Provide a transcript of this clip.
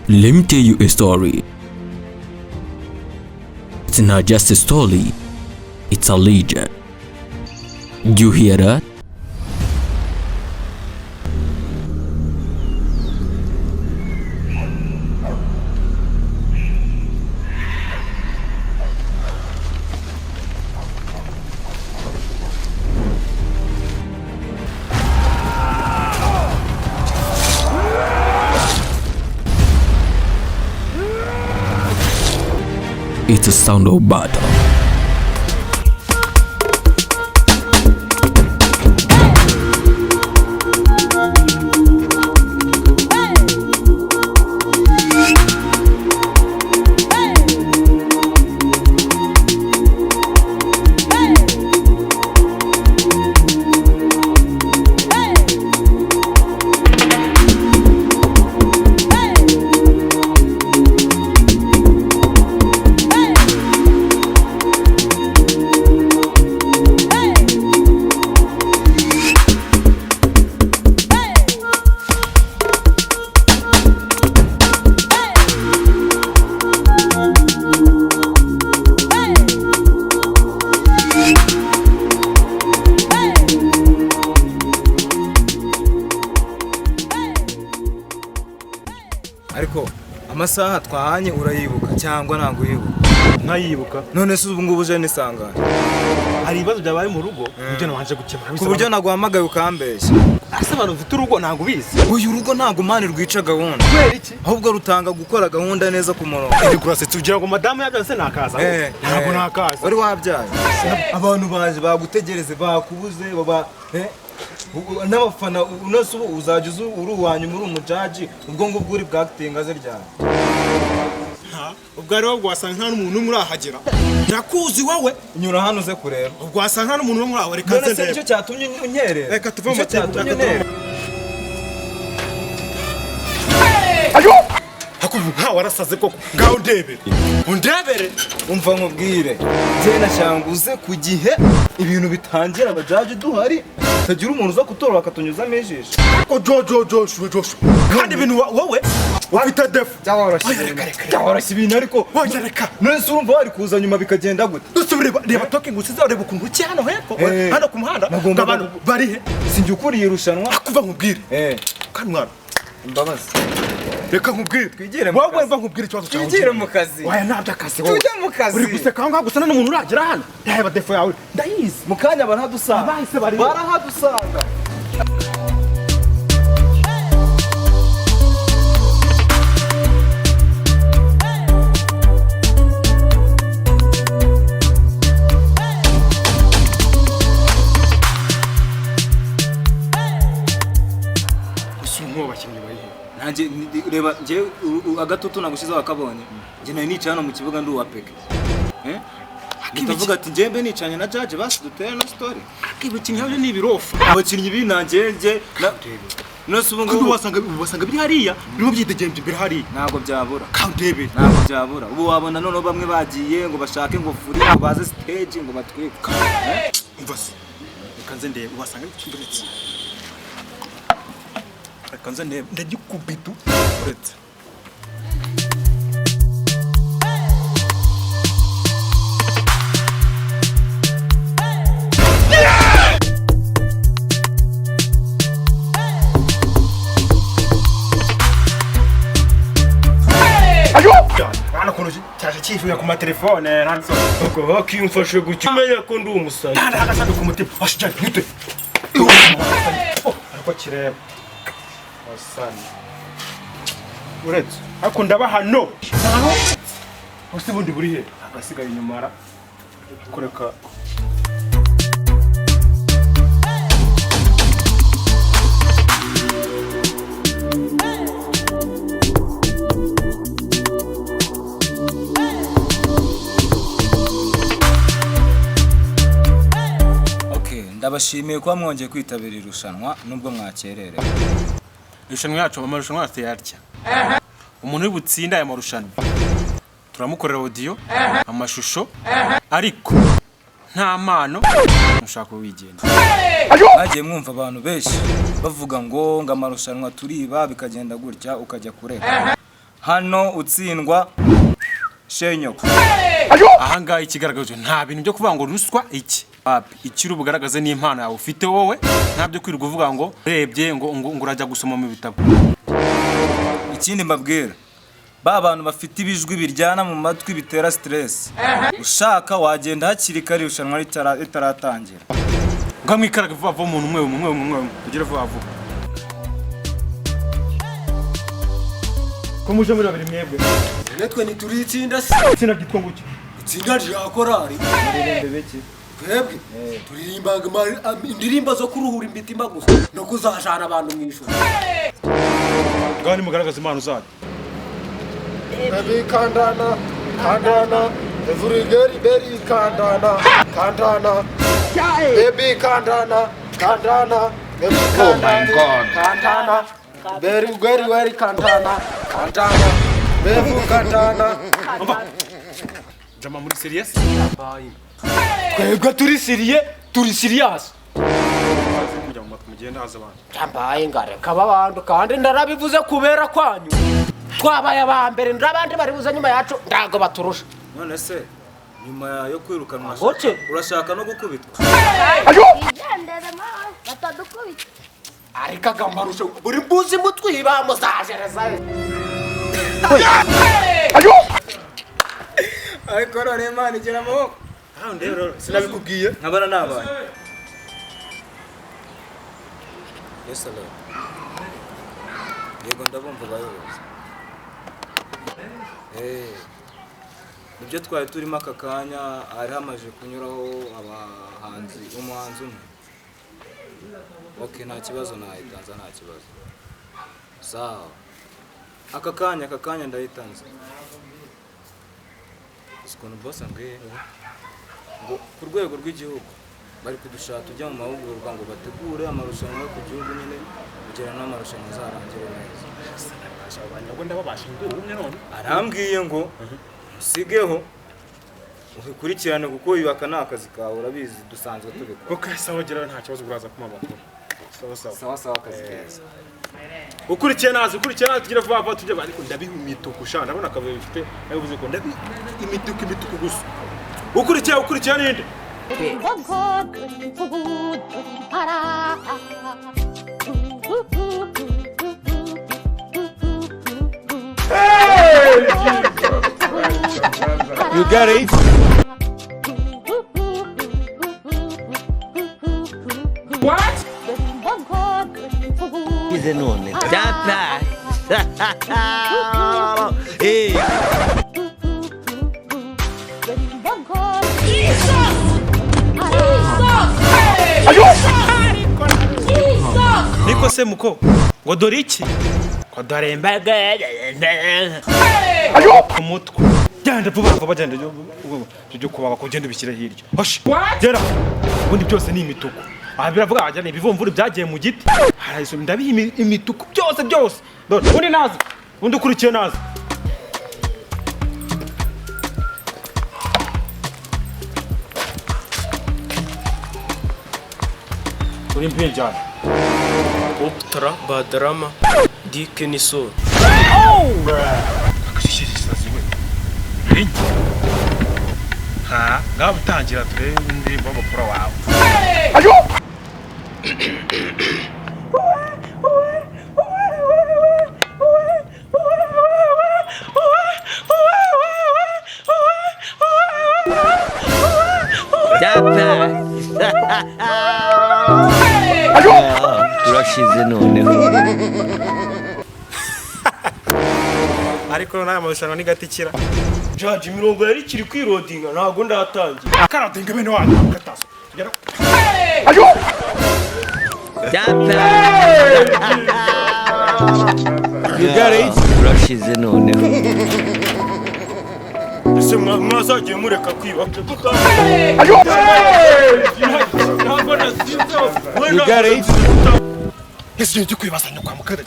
Let me tell you a story. It's not just a story, it's a legend. Do you hear that? It's a sound of battle. Ariko amasaha twahanye urayibuka cyangwa ntabwo uyibuka? Nkayibuka. None se ubu ngubu uje nisangane? Hari ibibazo byabaye mu rugo, nibyo nabanje gukemura. Ku buryo naguhamagaye ukambeshya? Ese abantu bafite urugo ntabwo ubizi? Uyu rugo ntabwo man rwica gahunda. Kubera iki? Ahubwo rutanga gukora gahunda neza ku murongo. Iri kurasetse ugira ngo madamu yabyaye se nakaza? Ntabwo nakaza. Wari wabyaye, abantu baje bagutegereze, bakubuze, baba n'abafana. Unose ubu uzajya uza uri uwa nyuma, uri umujudge, ubwo ngubwo uri bwakitinga aze ryari? Ubwo ari wowe wasanga nta n'umuntu umwe urahagera, ndakuzi wowe. Nyura hano uze kureba. Ubwo wasanga nta n'umuntu umwe urahagera, reka None nze se ndebe. nicyo cyatumye unyerera? Reka tuve mu Nicyo mateka, cyatumye reka tuve mu- untera? Hakuva nka warasaze koko, ngaho ndebere, undebere. Umva nkubwire, njye na cyangwa uze ku gihe ibintu bitangira, abajudge duhari, tagira umuntu uza kutora bakatunyuzamo ijisho. Ko jojo Joshua Joshua kandi ibintu wowe ufite défaut. Byaworoshye. Oya, reka, reka, reka. Byaworoshye ibintu ariko. Oya, reka. None se urumva wari kuza nyuma bikagenda gute? Dusubire, reba, reba token gusize, ureba ukuntu uciye hano hepfo, hano ku muhanda. Nagombaga Ngo abantu bari he? Sinjye ukuriye irushanwa. Akuva nkubwire. Kandi mwana. Imbabazi. Reka nkubwire. Twigire mu Wowe kazi. mva nkubwire ikibazo cyawe. Twigire mu kazi. Oya, ntabyo akazi wowe. Tujye mu kazi. Uri guseka aho ngaho gusa nta n'umuntu uragera hano. Reba défaut yawe ndayizi. Mu kanya barahadusanga. Abahise bari he? Barahadusanga. Gusa nk'uwo bakinnyi bari he? Nanjye reba njye agatutu nagushyizeho wakabonye. Njye nari nicaye hano mu kibuga ndi uwa peke. Eh? Ndavuga ati njye mbe nicanye na judge, basi dutere na story. Abakinnyi nabyo ni ibirofa. Abakinnyi binanjye njye none se ubu Kandi ngubu wasanga biri hariya birimo byidegemvya imbere hariya. Ntabwo byabura. Kandi ndebere. Ntabwo byabura. Ubu wabona noneho bamwe bagiye ngo bashake ngo furi, ngo baze stage, ngo batwike. Eh? Umva se, reka nze ndebe, wasanga bikimburetse. Reka nze ndebe, ndagikubita uretse. Urabona ukuntu cyaje cyivuye ku matelefone nta nsoro. Ubwo bakimfashe gutya umenya ko ndi umusazi. Nta agasanduku ku mutima washijyanye ntute ariko kireba wasani uretse ariko ndaba hano ese ubundi buri he agasigaye inyuma ra kureka. Okay, ndabashimiye kuba mwongeye kwitabira irushanwa nubwo mwakererewe. Irushanwa yacu, amarushanwa yacu yatya: umuntu uri butsinde aya marushanwa turamukorera audio, amashusho, ariko nta mpano ntushaka wigenza. Mwagiye mwumva abantu benshi bavuga ngo amarushanwa turiba, bikagenda gutya, ukajya kureka. Hano utsindwa shenyoko. Ahangaha ikigaragaje, nta bintu byo kuvuga ngo ruswa iki wapi. Ikiri bugaragaze n'impano yawe ufite wowe, nta byo kwirirwa uvuga ngo urebye ngo urajya gusoma mu bitabo. Ikindi mbabwira, ba bantu bafite ibijwi biryana mu matwi bitera stress, ushaka wagenda hakiri kare irushanwa ritaratangira. Ngaho mwikaraga vuba vuba, umuntu umwe umwe umwe umwe, tugere vuba vuba. Ko muje muri babiri mwebwe? Natwe ntituri itsinda se? Itsinda ryitwa nguki? Itsinda rya korari. Muririmbe biki? Twebwe turirimbaga indirimbo zo kuruhura imitima gusa no kuzajana abantu mu ijuru. Ngaho nimugaragaze impano zanyu. Baby kandana, kandana, every girl baby kandana, kandana, baby kandana, kandana, baby kandana, kandana, very very very kandana, kandana, baby kandana. Jama, muri serious? Twebwe turi sérieux, turi serious. Kujya mu matwi, mugende haza abantu. Mbaye ngareka aba bantu, kandi ndarabivuze kubera kwanyu twabaye aba mbere, n'abandi bari buze nyuma yacu ntabwo baturusha. None se nyuma yo kwirukanwa Oce. urashaka no gukubitwa? Bigendere mawe batadukubita. Ariko agamarusho buri mbuzi mutwiba muzajereza. Ariko none Imana igira amaboko. Sinabikubwiye. Nkabara nabaye. Yes, hello. Yego, ndabumva bayobozi. Nibyo twari turimo aka kanya, hari hamaze kunyuraho abahanzi, umuhanzi umwe. Okay, nta kibazo, nahitanza, nta kibazo. Sawa. Aka kanya, aka kanya ndahitanze. Uzi ukuntu boss ambwiye ngo ku rwego rw'igihugu bari kudushaka tujya mu mahugurwa ngo bategure amarushanwa yo ku gihugu nyine, kugira ngo amarushanwa azarangire neza. Nabwo ndababasha ndi umwe none. Arambwiye ngo usigeho ubikurikirane kuko uyu aka ni akazi kawe, urabizi dusanzwe tubikora. Okay, sawa, gerayo nta kibazo, uraza kumpa amakuru. Sawa sawa. Sawa sawa, akazi keza. Ukurikiye nazi, ukurikiye nazi, tugere vuba vuba tujye. Ariko ndabiha imituku sha, ndabona akavuyo bifite, nabivuze ko ndabi imituku, imituku gusa. Ukurikiye, ukurikiye ninde? Imboko dore imvubu dore impara. You got it. What? Dore imbogo dore imvubu. None data. Eh. Dore imbogo. Jesus! Jesus! Jesus! Niko se muko, ngo dore iki, ngo dore imbaga ku mutwe. Genda vuba vuba, genda byo kubaga, kugenda ubishyire hirya. Hoshi, gera. Ubundi byose ni imituku. Aha biravuga wagira ni ibivumvuri byagiye mu giti. Harayiso, ndabiha imituku byose byose. Dore undi nazi, undi ukurikiye nazi. Uri mpinjana. Optra Badrama Dike Nisoro. Ha, ngaho utangira turebe indirimbo y'umupira wawe. Data. Turashize noneho. Ariko n'aya marushanwa ni gatikira. Jaji, imirongo yari ikiri kwirodinga, ntabwo ndatangira. Karatinga bene wanyu kataso. Tugera. Data. You got it. Turashize noneho. Ese mwazagiye mureka kwiba? Ntabwo nasinze. You got it. Ese ujye kwibaza nyoko mukada.